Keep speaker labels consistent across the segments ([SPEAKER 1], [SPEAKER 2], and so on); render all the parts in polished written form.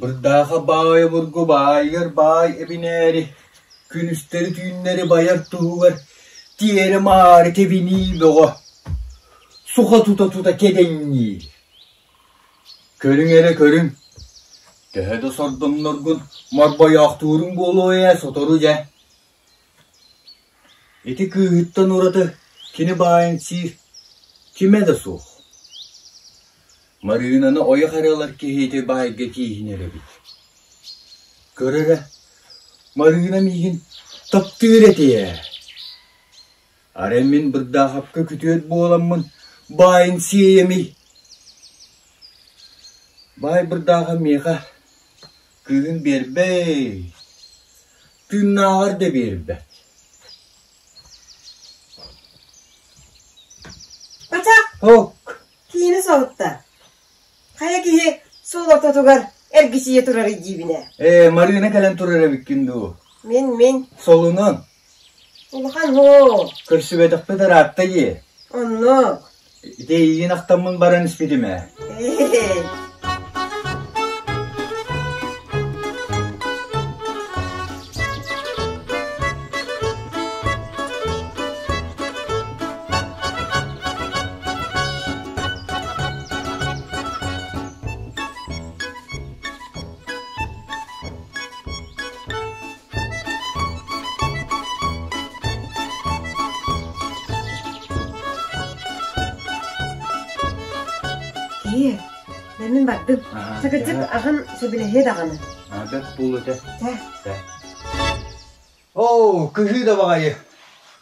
[SPEAKER 1] Бырдааха баай обургу баайыгар баай эбинээри, күнүстэри-түүннэри байар туһугар тиэрэ-маары кэбинии бөҕө, суха тута-тута кэдэҥниир. Көрүҥ эрэ көрүҥ, төһө да сордоҥноргун морбойоохтууруҥ буолуо ээ сотору дьэ. Ити кыыһыттан ураты кини баайын сиир кимэ да суох. Марыынаны ойох эрэ ылар киһи ити баайга тииһинэр эбит. Көр эрэ, Марыына миигин таптыыр этэ ээ. Арай мин Бырдаахапка күтүөт буоламмын баайын сиэйэмий? Баай Бырдаахап миэхэ кыыһын биэрбэй, тыыннааҕар да биэрбэт.
[SPEAKER 2] Бачах!
[SPEAKER 1] Ок!
[SPEAKER 2] Киинэ соһутта. Хайа киһи суол ортотугар эргичийэ турарый диибин ээ.
[SPEAKER 1] Ээ, Марыына кэлэн турар эбиккин дуу?
[SPEAKER 2] Мин, мин.
[SPEAKER 1] Солунун.
[SPEAKER 2] Улахан һоо.
[SPEAKER 1] Көрсүбэтэхпит ыраатта дии.
[SPEAKER 2] Оннук.
[SPEAKER 1] Ити эйигин ахтаммын баран испитим ээ.
[SPEAKER 2] Ээ. Киһи, мин бардым. Сакычык аҕам сөбүлэһиэ даҕаны.
[SPEAKER 1] Бэрт буолуо этэ. Оо, кыһыы да баҕайы.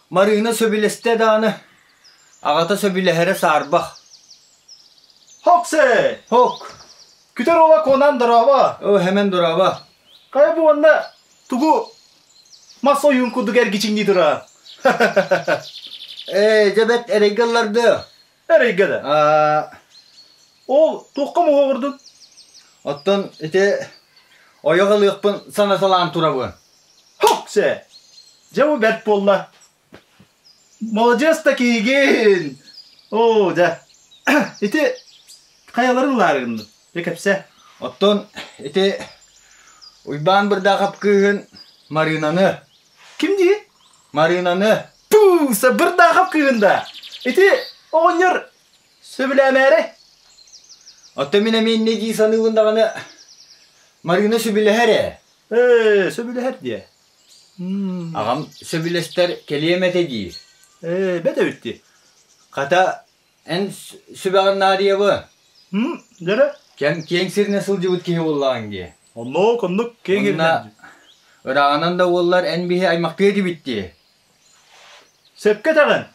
[SPEAKER 1] Марыына сөбүлэстэ даҕаны, аҕата сөбүлэһэрэ саарбах.
[SPEAKER 3] Хоксе!
[SPEAKER 1] Хок!
[SPEAKER 3] Күтэр уола Куонаан дорообо!
[SPEAKER 1] Оо, Хэмэн дорообо!
[SPEAKER 3] Хайа бу уонна тугу мас ойуун курдук эргичиҥнии турар?
[SPEAKER 1] Ээ, дьэ бэрт эрэйгэ ылларды.
[SPEAKER 3] Эрэйгэ да?
[SPEAKER 1] Аа,
[SPEAKER 3] Ол туохха моһуогурдун?
[SPEAKER 1] Оттон ити ойох ылыахпын санаталаан турабын.
[SPEAKER 3] Хоксе! Дьэ бу бэрт буолла. Маладьыас да киһигин! Оо, дьэ. Ити хайаларын ылаарыгын? Дьэ кэпсээ.
[SPEAKER 1] Оттон ити Уйбаан Бырдаахап кыыһын Марыынаны.
[SPEAKER 3] Ким дии?
[SPEAKER 1] Марыынаны.
[SPEAKER 3] Туу, Бырдаахап кыыһын да. Ити оҕонньор сөбүлээмээри.
[SPEAKER 1] Оттон мин эмиэ инньэ дии саныыбын даҕаны Марыына сөбүлэһэр ээ.
[SPEAKER 3] Ээ, сөбүлэһэр диэ.
[SPEAKER 1] Аҕам сөбүлэстэр кэлиэм этэ диир.
[SPEAKER 3] Ээ, бэт эбит дии.
[SPEAKER 1] Хата, эн сүбэҕин наадыйабы.
[SPEAKER 3] Дьэрэ.
[SPEAKER 1] Кэм киэҥ сиринэн сылдьыбыт киһи буоллаҕыҥ дии.
[SPEAKER 3] Оннук, оннук киэҥ
[SPEAKER 1] Онно ырааҕынан да буоллар эн биһи аймахтыы этибит дии.
[SPEAKER 3] Сөпкө этэҕин.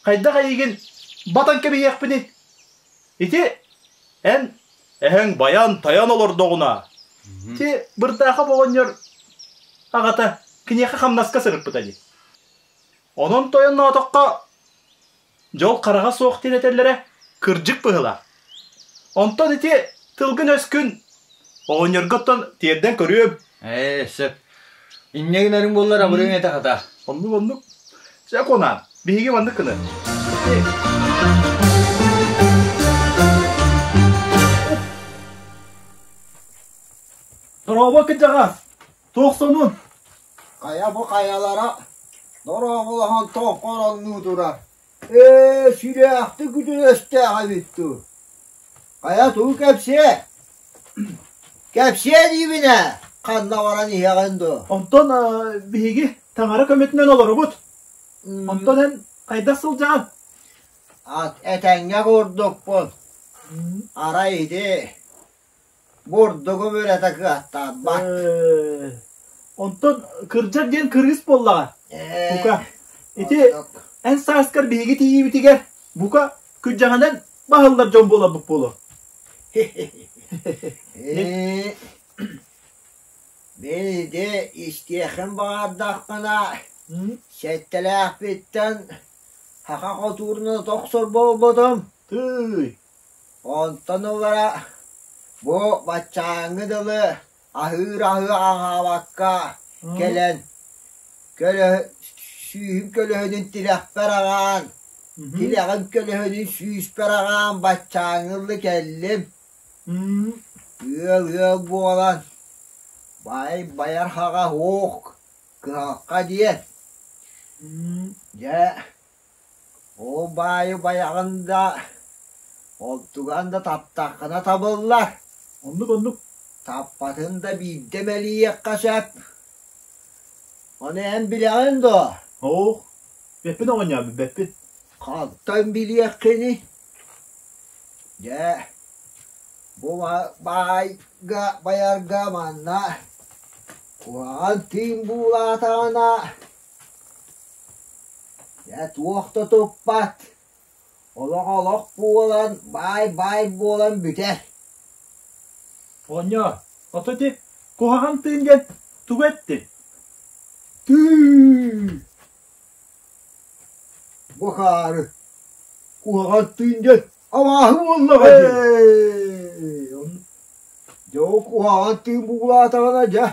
[SPEAKER 3] Хайдах эйигин батан кэбиһиэхпиний? Ити эн эһэҥ байан-тайан олордоҕуна, ити Бырдаахап оҕонньор аҕата киниэхэ хамнаска сырыппыта дии. Онон тойонноотоххо дьол хараҕа суох диэн этэллэрэ кырдьык быһыылаах. Онтон ити тылгын-өскүн оҕонньорго оттон тиэрдэн көрүөм.
[SPEAKER 1] Ээ, сөп. Инньэ гынарыҥ буоллар абырыаҥ этэ хата.
[SPEAKER 3] Оннук оннук. Чэ, Куонаан, биһиги маннык гыны. Дорообо кырдьаҕас! Туох сонун?
[SPEAKER 4] Хайа бу хайалара дорооболоһон тоҥхороннуу турар. Ээ, сүрээхтик үтүөстээх эбит дуу. Хайа тугу кэпсиэ? Кэпсиэ диибин ээ, ханна баран иһэҕин дуу?
[SPEAKER 3] Онтон биһиги таҥара көмөтүнэн олоробут. Онтон эн хайдах сылдьаҕын?
[SPEAKER 4] Ат этэҥҥэ курдукпун. Арай ити Бурдугу бүрэтэ кыаттарбат.
[SPEAKER 3] Онтон кырдьар диэн кырыыс буоллаҕа. Бука. Ити эн сааскар биһиги тиийиибитигэр бука күрдьэҕинэн баһыллар дьон буоларбыт буолуо.
[SPEAKER 4] Мин ити истиэххин баҕардахпына, сэттэлээхпиттэн саха хотуурунан охсор буолбутум.
[SPEAKER 3] Тыый.
[SPEAKER 4] Онтон ылара бу баччааҥҥы дылы аһыыр аһы аһаабакка кэлэн сүүһүм көлөһүнүн тилэхпэр аҕаан, тилэҕим көлөһүнүн сүүспэр аҕаан баччааҥҥы дылы кэллим. Ыал-ыал буолан, баай байар хаҕа уох, кыһалҕа диэн. Дьэ, ол баайы байаҕын да, онтуган да таптаххына табыллар.
[SPEAKER 3] Оннук-оннук.
[SPEAKER 4] Таппатын да биирдэ мэлийиэххэ сөп. Ону эн билэҕин дуо?
[SPEAKER 3] Оох, бэппин оҕонньоор, билбэппин.
[SPEAKER 4] Хантан билиэххиний? Дьэ, бу баайга байарга манна куһаҕан тыын буулаатаҕына, дьэ туох да туппат, олох олох буолан, баай-баай буолан бүтэр.
[SPEAKER 3] Оҕонньоор, ото ити куһаҕан тыын диэн тугу эттиҥ?
[SPEAKER 1] Тыы! Бу хаары куһаҕан тыын диэн абааһы буоллаҕа дии. Дьэ ол куһаҕан тыын буулаатаҕына дьэ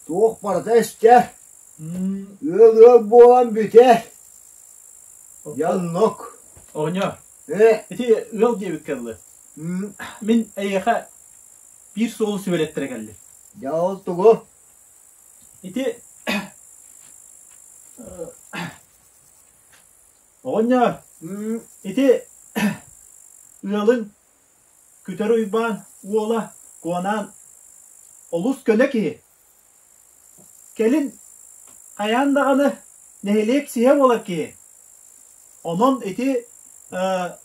[SPEAKER 1] туох барыта истэр, ыал-ыал буолан бүтэр. Дьэ оннук.
[SPEAKER 3] Оҕонньоор, ити ыал диэбиккэ дылы, мин эйиэхэ биир суолу сүбэлэттэрэ кэллим.
[SPEAKER 4] Дьэ ол тугу?
[SPEAKER 3] Ити оҕонньоор, ити ыалыҥ Күтэр Уйбаан уола Куонаан олус көнө киһи. Кэлин хайаан даҕаны нэһилиэк сиһэ буолар киһи. Онон ити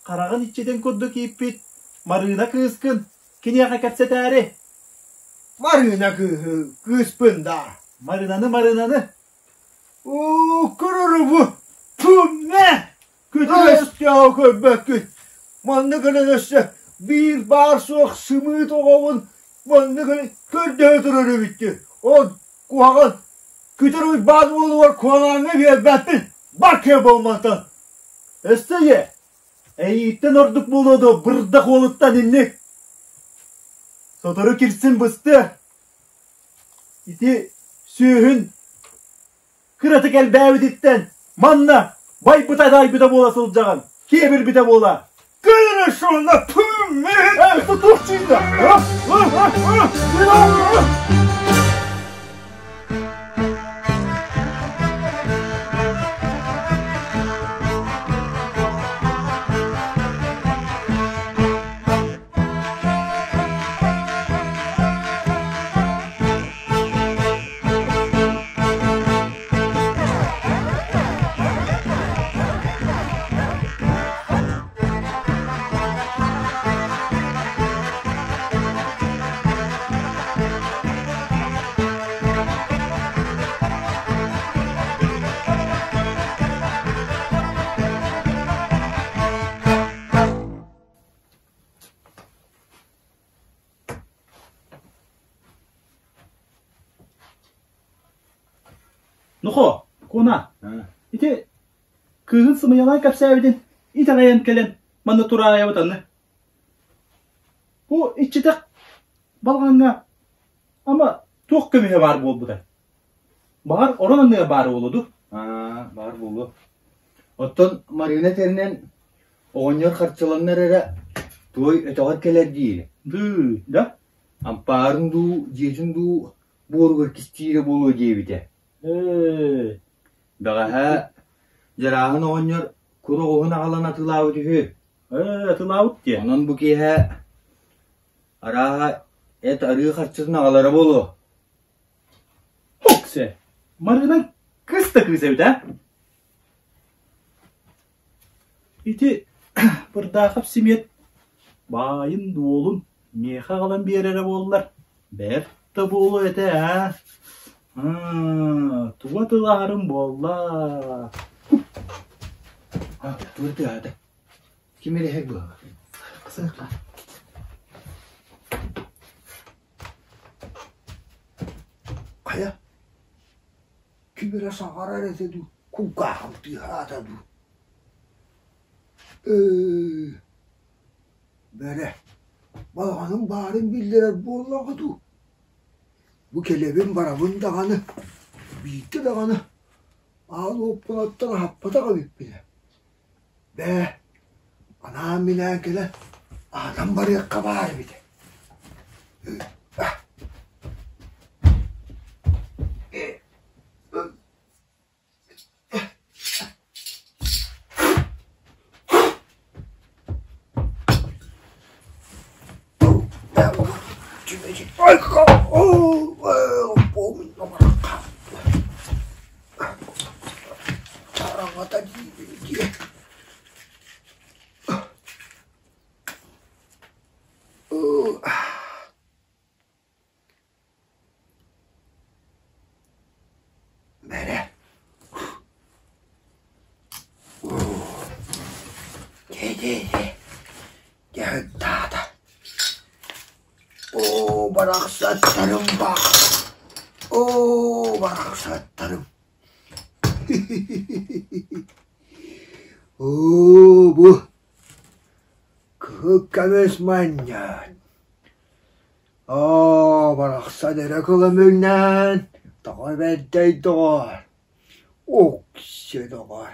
[SPEAKER 3] хараҕын иччитин курдук ииппит Марыына кыыскын киниэхэ кэпсэтээри.
[SPEAKER 1] Марыына кыыһы кыыспын даа.
[SPEAKER 3] Марыынаны, Марыынаны.
[SPEAKER 1] Уу, көрөрү Түммэ! Күтүөстээҕи көрбөккүн. Манна кэлэн өссө биир баар-суох сымыыт оҕобун манна кэлэн көрдөһө турар эбиттин. Ол куһаҕан Күтэр Уйбаан уолугар куолааҥҥа биэрбэппин. Бар киһи буолмантан.
[SPEAKER 3] Өссө ийэ, эйииттэн ордук буолуо дуо бырдах уолуттан инник. Сотору кирсин быстыа. Ити сүөһүн кыратык элбээбититтэн манна байбыта-дайбыта буола сылдьаҕын, киэбирбитэ буола.
[SPEAKER 1] Кырышына пүммүт!
[SPEAKER 3] Э, туох чыында? Нохоо, Куона, ити кыыһын сымыйалаан кэпсээбитин итэҕэйэн кэлэн манна тураайабыт аны. Бу иччитэх балаҕаҥҥа ама туох көмүһэ баар буолбутай? Баҕар орон анныгар баар буолуо дуу?
[SPEAKER 1] Аа, баар буолуо. Оттон Марина этэринэн Оҕонньор харчыланнар эрэ туой өтөҕөр кэлэр диир.
[SPEAKER 3] Дыы, да?
[SPEAKER 1] Ампаарын дуу, дьиэтин дуу буоругар кистиирэ буолуо диэбитэ.
[SPEAKER 3] Ээ.
[SPEAKER 1] Бэҕэһээ Дьарааһын оҕонньор кур оҕуһун аҕалан атыылаабыт үһү.
[SPEAKER 3] Ээ, атыылаабыт диэ.
[SPEAKER 1] Онон бу киэһэ арааһа эт арыы харчытын аҕалара буолуо.
[SPEAKER 3] Һоксе, Марыынан кыыс да кыыс эбит ээ. Ити Бырдаахап Симиэт баайын-дуолун миэхэ аҕалан биэрэрэ буоллар, бэрт да буолуо этэ ээ. Туга тылаһарым буолла?
[SPEAKER 1] Тугу тыаһаата? Ким эрэ иһэр быһалаах.
[SPEAKER 4] Хайа, ким эрэ саҥарар этэ дуу, кулгааҕым тыаһаата дуу Ээ, бэрэ, балаҕаным баарын биллэрэр буоллаҕа дуу Бу кэлэбин-барабын даҕаны, биирдэ даҕаны аал уоппунаттан аһаппатах эбиппин ээ. Бээ, анаан-минээн кэлэн аһатан барыахха баар эбит. Бэрэ. Дьэ-дьэ-дьэ, дьаһыктаата. Оо, барахсаттарым баар. Оо, барахсаттарым. Оо, бу кыһыл көмүс манньаан. Оо, барахсан эрэ кылымыҥнаан, тоҕо бэрдэй доҕоор, уксу доҕоор.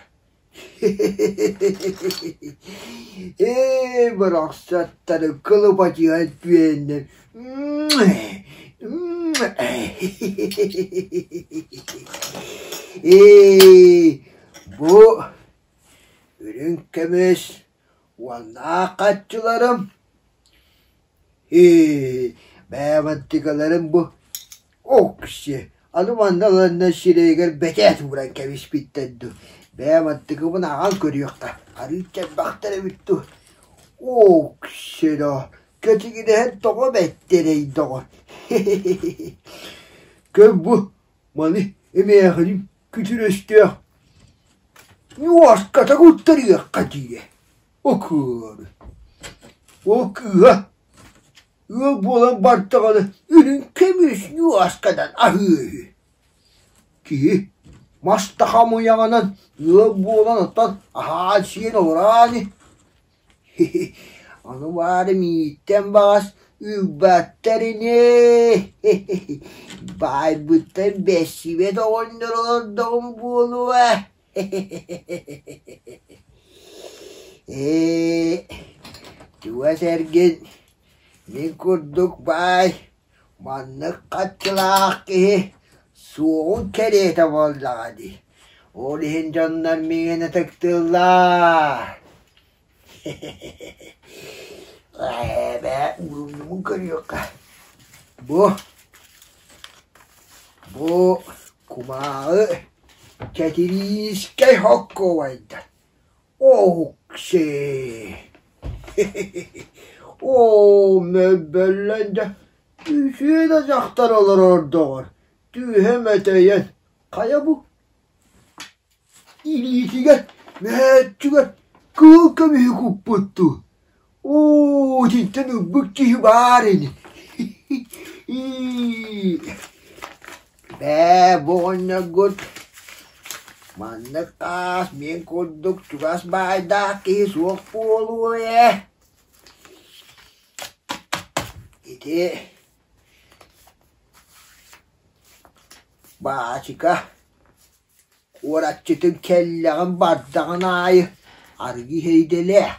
[SPEAKER 4] Ээ, барахсаттары кылыбадьыйан түөннэр. Ээ, бу үрүҥ көмүс уоннаах хаччыларым Ээ, бэйэм бу окси аны манна ыланна сирэйигэр бэтээт ууран кэбиспиттэр дуу, бэйэм аттыкыбын аҕан көрүөххэ, арыычча элбэхтэр эбит дуу, окси доо, кэтигирэһэн тоҕо бэттэрэй доҕор, Көр бу маны эмээхиним күтүр өстөөх ньуоската куттарыахха диирэ Окуору Ол кыыһа ыал буолан бардаҕына үрүҥ көмүс ньуосканан аһыа үһү. Киһи мас да хамыйаҕынан ыал буолан оттон аһаан-сиэн олороо ини. Ону баара мииттэн баҕас ылбаттар ини. Баайбыттан бэссибэт оҕонньор олордоҕум буолуо. Ээ, чугас эргин мин курдук баай, маннык хаччылаах киһи суоҕун кэриэтэ буоллаҕа дии. Ол иһин дьоннор миигин ытыктыыллар. Ээ, уурумньумун көрүөххэ. Бу, бу кумааҕы Кэтириискэй хоккуобайдар Ооксээ Оо, мөлбөллөн дьэ, үсүө да дьахтар олорор доҕор, түһэ мөтөйөн, хайа бу илиитигэр, мөһөөччүгэр кыыл көмүһү куппут дуу? Оо, итинтэн ылбыт киһи баар ини. Бээ, бу оҕонньоргут маннык таас мин курдук чугас баайдаах киһи суох буолуо ээ. Ити баачыка Куораччытын кэллэҕин бардаҕын аайы арыгы иһэйдэлээх.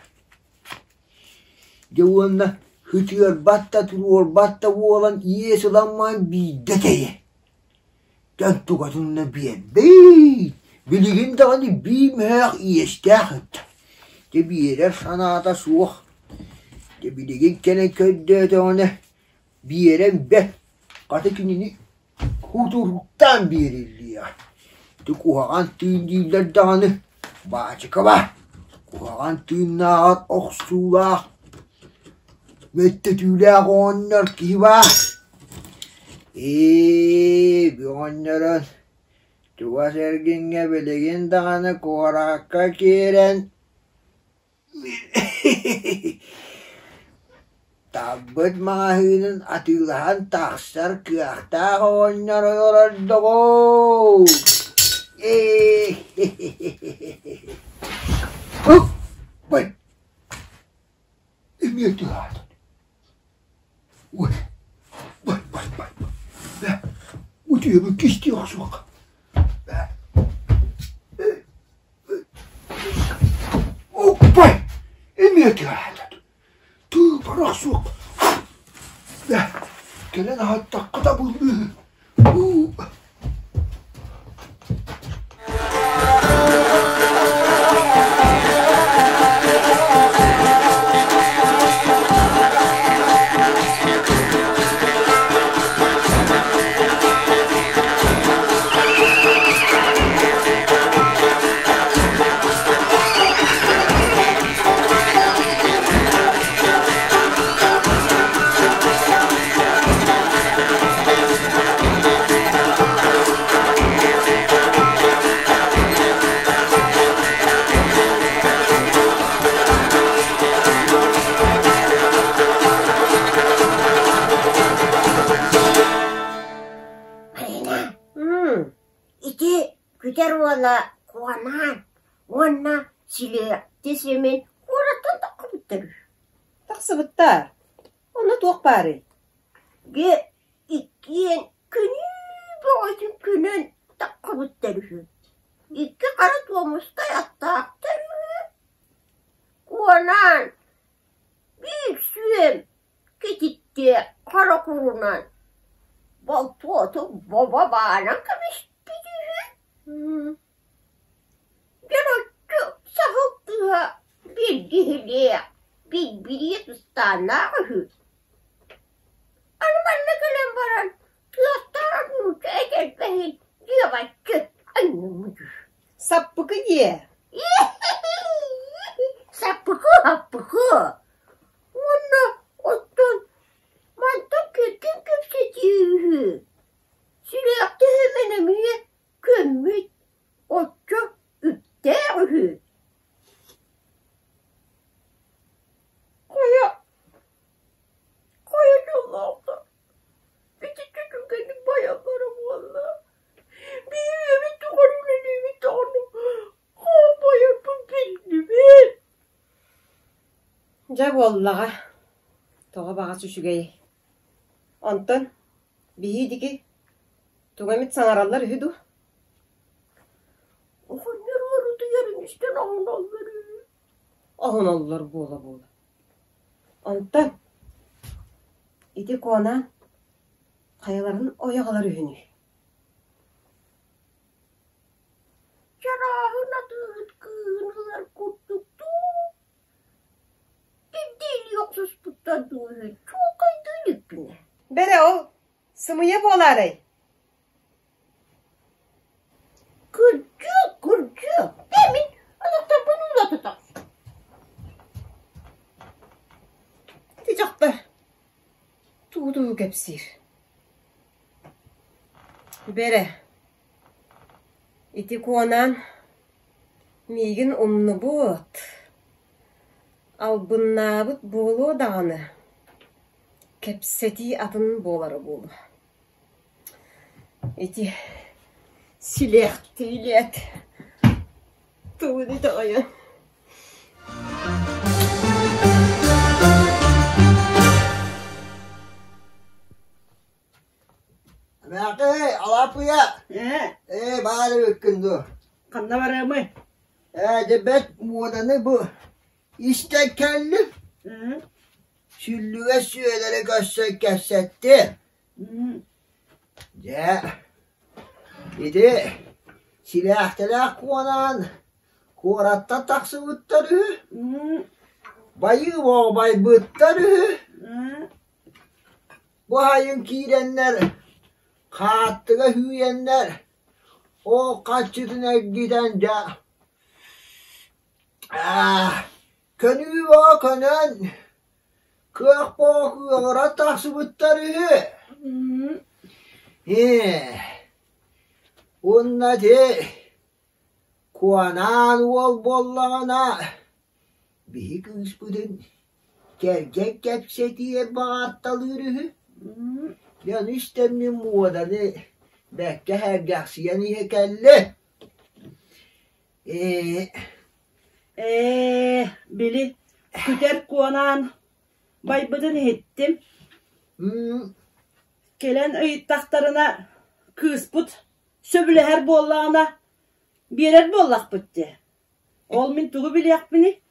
[SPEAKER 4] Дьэ уонна һытыарбат да туруорбат да буолан иэс ыламмаан биирдэ тэйэр. Дьон тугатынна биэрбит, билигин даҕаны биир мөһөөх иэстээх ыттар. Дьэ биэрэр санаата суох. Дьэ билигин кэлэн көрдөөтөҕүнэ биэрэн бэрт, хата кинини Кутуруктаан биэриллиэҕэ. Ити куһаҕан тыын дииллэр даҕаны, баачыкаба, куһаҕан тыыннааҕар охсуулаах, мөттөтүүлээх оҕонньор киһи баар. Ээ, бу оҕонньорун чугас эргиҥҥэ билигин даҕаны куоракка киирэн Талбыт маҕаһыынын атыылаһан тахсар кыахтаах оҕонньор олорор доҕоор Ой, эмиэ тыаһаатым. Ой, бай, бай, бай, бай. Утуйабын кистии охсуохха. Оппай! Эмиэ тыаһаата. Тыыпарах суох. Кэлэн аһаттахха табыллыы.
[SPEAKER 5] Марина, ити күтэр уола Куонаан уонна Силиэкти Сэмэн куораттан таххыбыттар үһү.
[SPEAKER 2] Тахсыбыттар. Онно туох баарый?
[SPEAKER 5] Дьэ, иккиэн күнүү бөҕөтүн күнэн таххыбыттар үһү. Икки хара туомустай аттаахтар үһү. Куонаан биир сүөм кэтиттиэ хара курунан болтуотун бобо баанан кэбиспит үһү. Дьороччу саһыл тыаһа билгиһилиэх, билбириэ тустааннаах үһү. Аны манна кэлэн баран тыастаах нуучча этэрбэһин диэбэччи анньыммыт үһү.
[SPEAKER 2] Саппыкы диэ.
[SPEAKER 5] Саппыкы, саппыкы. Уонна оттон мантан киркин кэпсэтии үһү. Сүрэхтэһимэн эмиэ көммүт, оччо үптээх үһү. Хайа, хайа дьоллоохтор, итиччэ түргэнник байаллара буолла. Биир үйэбит тухары үлэлиибит даҕаны, хаһан байарбын биллибэт.
[SPEAKER 2] Дьэ буоллаҕа, тоҕо баҕас үчүгэй. Онтон биһи диги тугу эмит саҥараллар үһү дуу?
[SPEAKER 5] Оҕонньор уорутуйарын истэн оһоноллор үһү.
[SPEAKER 2] Оһоноллор буола-буола. Онтон ити Куонаан хайаларын ойоҕолор үһүнүй?
[SPEAKER 5] Чарааһын атыыһыт кыыһын ылар курдук дуу, Ирдиилии охсуспуттар дуу үһү, чуолкайдыы иликпинэ.
[SPEAKER 2] Бэрэ ол сымыйа буолаарай?
[SPEAKER 5] Кырдьык, кырдьык, дэмин ынахтарбын уулата таҕыс.
[SPEAKER 2] Ити дьахтар тугу-тугу кэпсиир. Бэрэ, ити Куонаан миигин умнубут, албыннаабыт буолуо даҕаны, кэпсэтии атын буолара буолуо. Ити силиэхтиилиэт тылын итэҕэйэн
[SPEAKER 4] Эмээххи, Алааппыйа!
[SPEAKER 6] Ээ,
[SPEAKER 4] Ээ, баар эбиккин дуо?
[SPEAKER 6] ханна барыамый?
[SPEAKER 4] Ээ, дьэ бэрт муоданы бу истэн кэллим.
[SPEAKER 6] М,
[SPEAKER 4] Сүллүгэ сүөлэри көрсөн кэпсэттим.
[SPEAKER 6] м,
[SPEAKER 4] Дьэ, ити силээхтэлээх куонаан куораттан тахсыбыттар үһү,
[SPEAKER 6] м,
[SPEAKER 4] байыы байбыттар үһү.
[SPEAKER 6] м.
[SPEAKER 4] Бу аайын киирэннэр, хааттыга үүйэннэр, ол харчытын эргитэн дьэ көнүү бөҕө көнөн, кыах бөҕө кыаҕыран тахсыбыттар үһү. Ээ, уонна ити Куонаан уол буоллаҕына, биһи кыыспытын кэргэн кэпсэтиэ баҕарталыыр үһү. Дьэ ону истэммин муоданы бэккэ сэргэхсийэн иһэ кэллэ. Ээ,
[SPEAKER 6] Ээ, били күтэр куонаан байбытын иһиттим. Кэлэн ыйыттахтарына, кыыспыт сөбүлэһэр буоллаҕына, биэрэр буоллахпыт дии. Ол мин тугу билиэхпиний?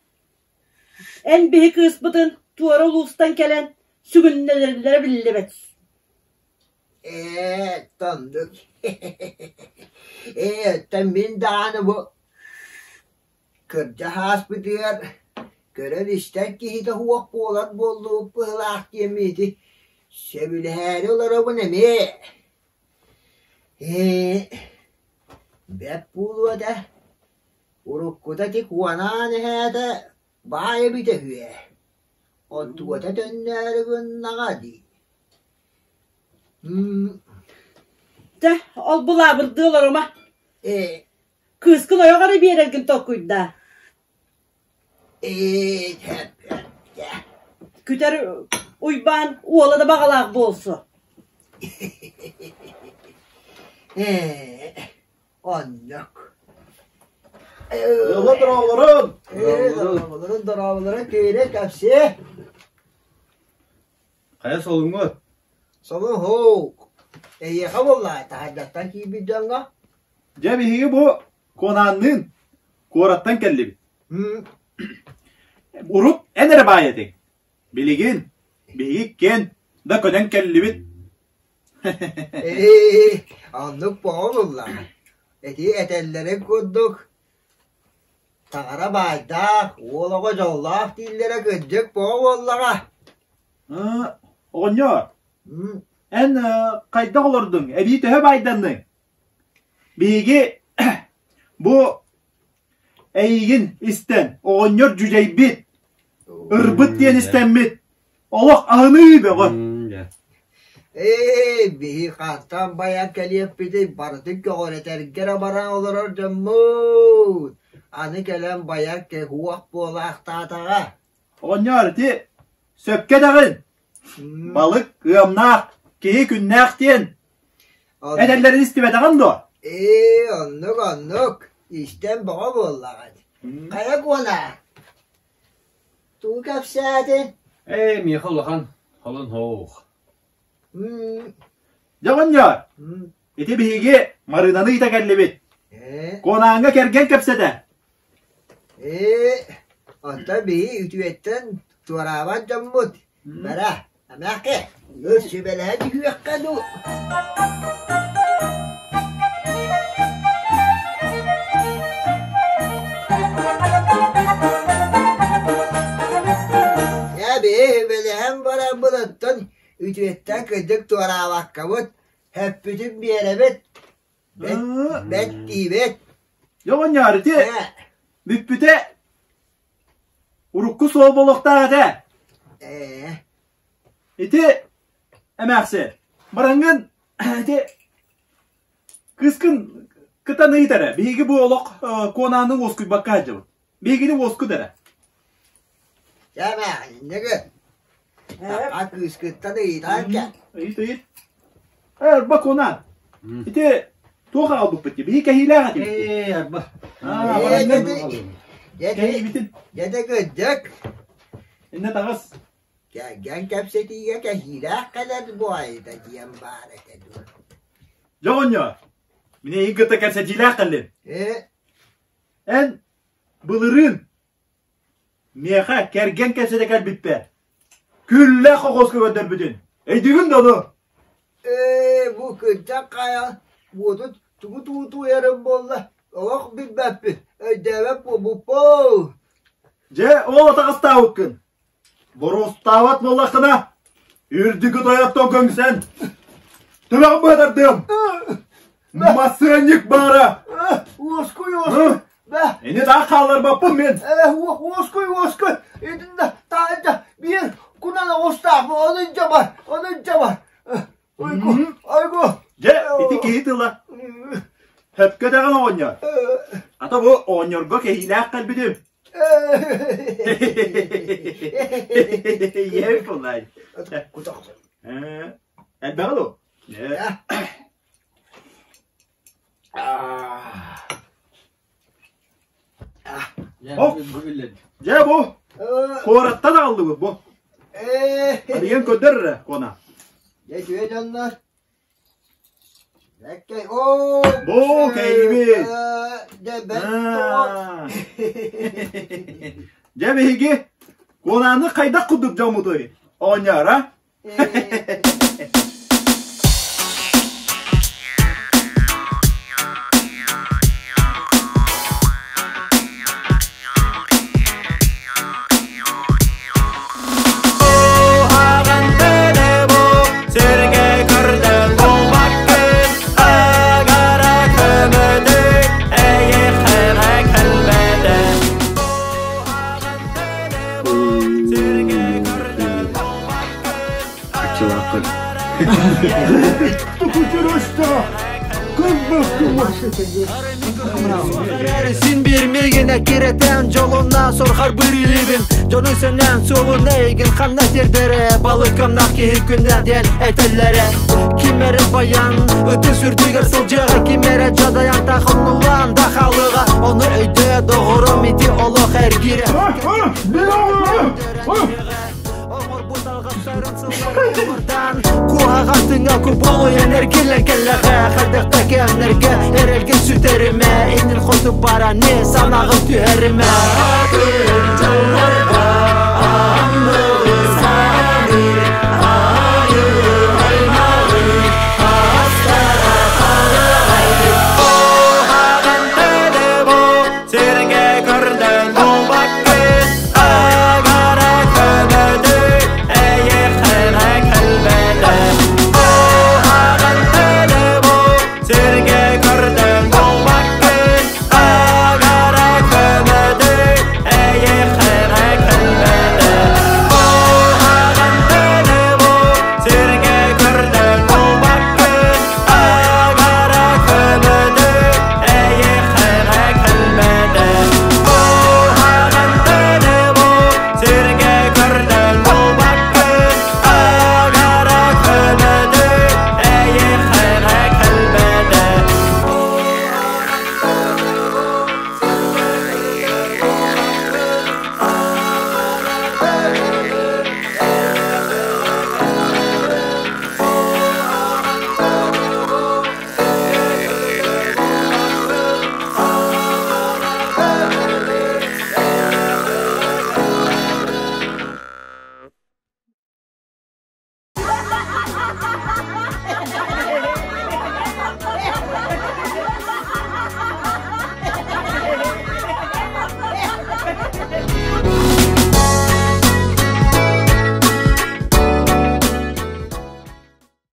[SPEAKER 6] Эн биһи кыыспытын туора улуустан кэлэн сүгүннэрэллэрэ биллибэт.
[SPEAKER 4] Ээ, оннук. Ээ, оттон мин даҕаны бу кырдьа ааспытыгар көрөр-истэр киһитэ суох буолар буоллубут быһыылаах диэммин ити сөбүлэһээри олоробун эмиэ. Ээ, бэрт буолуо этэ, уруккута ити Куонаан эһээтэ баай эбитэ үһү ээ, онтугата төннөөрү гыннаҕа дии.
[SPEAKER 6] Дьэ, ол былаабырдыы олорума.
[SPEAKER 4] Ээ,
[SPEAKER 6] Кыыскын ойох эрэ биэрэргин толкуйдаа.
[SPEAKER 4] ээ,
[SPEAKER 6] Күтэр Уйбаан уола да баҕалаах буолсу.
[SPEAKER 4] Ээ, оннук.
[SPEAKER 3] Ыала дорооболорун!
[SPEAKER 4] Ээ, дорооболорун, дорооболорун, киирэ кэпсиэ.
[SPEAKER 1] Хайа солуҥҥут?
[SPEAKER 4] Солун һуу, эйиэхэ буоллаа, таһырдьаттан киирбит дьоҥҥо.
[SPEAKER 3] Дьэ биһиги бу Куонаанныын куораттан кэллибит. Урут эн эрэ баай этиҥ. Билигин биһиги иккиэн да көнөн кэллибит.
[SPEAKER 4] Ээ, оннук буолуллаҕа. Ити этэллэрин курдук, таҥара баайдаах, уол оҕо дьоллоох дииллэрэ кырдьык буо буоллаҕа.
[SPEAKER 3] Оҕонньор, эн хайдах олордуҥ? Эбии төһө баайданныҥ? Биһиги бу эйигин истэн, оҕонньор дьүдьэйбит, ырбыт диэн истэммит, олох аһыныы бөҕө.
[SPEAKER 4] Ээ, биһи хантан байан кэлиэхпитий, барытын көҕүрэтэргэ эрэ баран олорор дьоммут. Аны кэлэн байар кэһуох буолаахтаатаҕа.
[SPEAKER 3] Оҕонньор, ити сөпкө этэҕин. Балык ыамнаах, киһи күннээх диэн этэллэрин истибэтэҕин дуо?
[SPEAKER 4] Ээ, оннук, оннук. Истэн бөҕө буоллаҕыт. Хайа Куона, тугу кэпсээтиҥ?
[SPEAKER 1] Ээ, миэхэ улахан холон һоох.
[SPEAKER 3] Дьэ, оҕонньор, ити биһиги Марыынаны ыйыта кэллибит. Куонааҥҥа кэргэн кэпсэтэ.
[SPEAKER 4] Ээ, оттон биһи үтүөттэн туораабат дьоммут. Бара, эмээххэ, өр сүбэлэһэ түһүөххэ дуу. Ээ, биһи сүбэлэһэн бараммыт оттон үтүөттэн кырдьык туораабаккабыт, һөппүтүн биэрэбит. Бэт, бэт диибит.
[SPEAKER 3] Дьэ, оҕонньор, ити бүппүтэ урукку суол буолуохтаах этэ.
[SPEAKER 4] Ээ.
[SPEAKER 3] Ити эмээхсин, бараҥҥын ити кыыскын кытан ыйыт эрэ. Биһиги бу олох Куонааны уоскуйбакка сылдьабыт. Биһигини уоскут эрэ.
[SPEAKER 4] Дьэ, эмээхсинньиги, Саха кыыскыттан ыйытан кэл.
[SPEAKER 3] Ыйыт, ыйыт. Ээ, арба Куонаан, ити туох аҕалбыппыт дии? Биһиги кэһиилээх этибит дии.
[SPEAKER 1] Ээ, арба.
[SPEAKER 4] Ээ, дьэ,
[SPEAKER 3] Кэһиибитин.
[SPEAKER 4] дьэ, кырдьык.
[SPEAKER 3] Иннэ таҕыс.
[SPEAKER 4] Кэргэн кэпсэтиигэ кэһиилээх кэлэр буолайда диэн баар этэ дуо?
[SPEAKER 3] Дьэ, оҕонньор, мин эйигин кытта кэпсэтиилээх кэллим.
[SPEAKER 4] Ээ,
[SPEAKER 3] Эн былырыын миэхэ кэргэн кэпсэтэ кэлбиппэр күллээх хохуоска көрдөрбүтүн өйдүүгүн да ону?
[SPEAKER 4] Ээ, бу кырдьах хайа буотут тугу туутуйарым буолла, олох билбэппин, өйдөөбөт буолбуппун.
[SPEAKER 3] Дьэ, ол атаҕастаабыккын. Боруостаабат буоллаххына, үрдүкү тойоттон көҥсөн, төбөҕүн быһатардыам. Масыанньык баара!
[SPEAKER 4] Уоскуй, уоскуй! Бэ!
[SPEAKER 3] Ини таах хаалларбаппын мин!
[SPEAKER 4] Э, уоскуй, уоскуй! Итиннэ таайда биир кунан оҕустаах, ону илдьэ бар, ону илдьэ бар! Ойгу, ойгу!
[SPEAKER 3] Дьэ, ити киһи тыла. Сөпкө этэҕин оҕонньор. Ата бу оҕонньорго кэһиилээх кэлбитим. Ийэбит буоллаай. Элбэҕи дуо? Дьэ бу куораттан аҕаллыбыт бу. Арыйан көрдөр эрэ Куона.
[SPEAKER 4] Дьэ үтүө дьоннор.
[SPEAKER 3] Бу кэйибит. Дьэ биһиги Куонааны хайдах курдук дьоммутуй? Оҕонньор, а?
[SPEAKER 1] буолбаккын.
[SPEAKER 7] Син биир миигин эккирэтэн дьолунна сорхар бырыыбын Дьону сэнээн суолун эйигин ханна сирдэрэ Балыкамнах киһи күннэ диэн этэллэрэ Ким эрэ баян ытыс үрдүгэр сылдьыаҕа Ким эрэ дьадайан тахыннулаан да хаалыаҕа Ону өйдөө доҕорум ити олох эргиирэ Куһаҕан тыҥа кубулуйан эргиллэн кэллэҕэ Хайдах да кэмнэргэ эрэлгин сүтэримэ Иннин хоту баран санааҕын түһэримэ.